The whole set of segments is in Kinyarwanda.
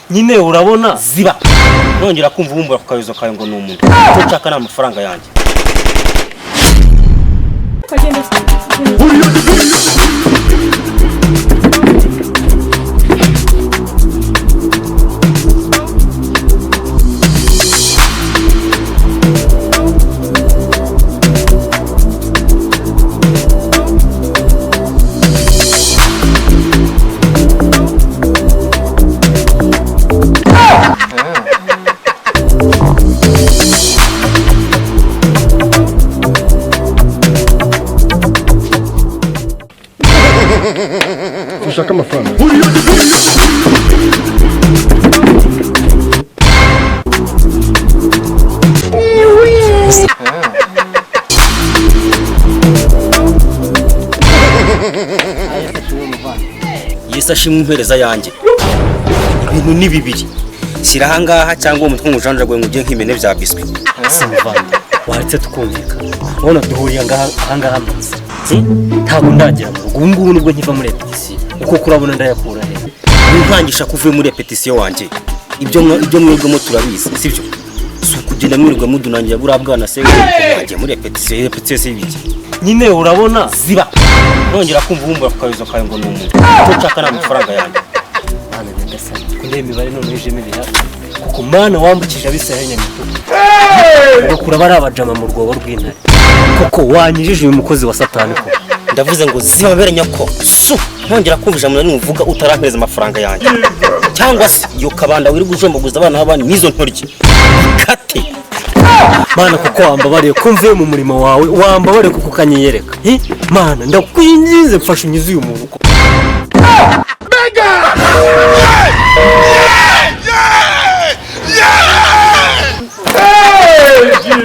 Nyine urabona Ziba. Nongera kumva ubumbura ku kabizo kawe ngo ni umuntu. Icyo nshaka ni amafaranga yanjye. Kagenda. Ushaka amafaranga? Yesu ashimwe impereza yanjye. Ibintu ni bibiri. Shyira ahangaha cyangwa uwo mutwe ngujanjaguye ngo ujye nk'imene bya biswi. Si muvandi, waretse tukumvikana. Urabona duhuriye ahangaha mu nzira. Ntabwo ndagera mu rugo, ubu ngubu nibwo nkiva muri repetisiyo. Uko kurabona ndayakura he? Winkangisha ko uvuye muri repetisiyo wanjye. Ibyo mwirwamo turabizi, sibyo? Si ukugenda mwirirwa mudunangira buriya bwana se mwagiye muri repetisiyo, repetisiyo si ibiki? Nyine urabona Ziba. Nongera kumva ubumbura ku kabizo kawe ngo ni umuntu. Icyo nshaka ni amafaranga yanjye. Mana nyagasani, kundeba imibare noneho ijemo ibihano. Kuko Mana wambukije Abisirayeli nyamituku, ugakura bari abajama mu rwobo rw'intare. Koko wanyijije uyu mukozi wa Satani koko. Ndavuze ngo ziba bere nyako. Su. Nongera kumva ijambo na rimwe uvuga utarampereza amafaranga yanjye. Cyangwa se iyo kabanda wirirwa ujomboguza abana b'abandi n'izo ntoryi. Kate. Mana kuko wambabariye ko mvuye mu murimo wawe, wambabariye kuko ukanyiyereka. Mana ndakwinginze mfasha unyize uyu muntu koko.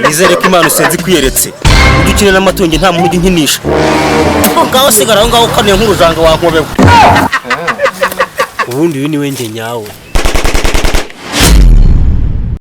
Nizere ko Imana usenze ikwiyeretse. Ujye ukina n'amatungo nta muntu ujya unkinisha. Ngaho sigara aho ngaho ukanuye nk'urujanga wankobewe. Ubundi uyu ni we njye nyawe.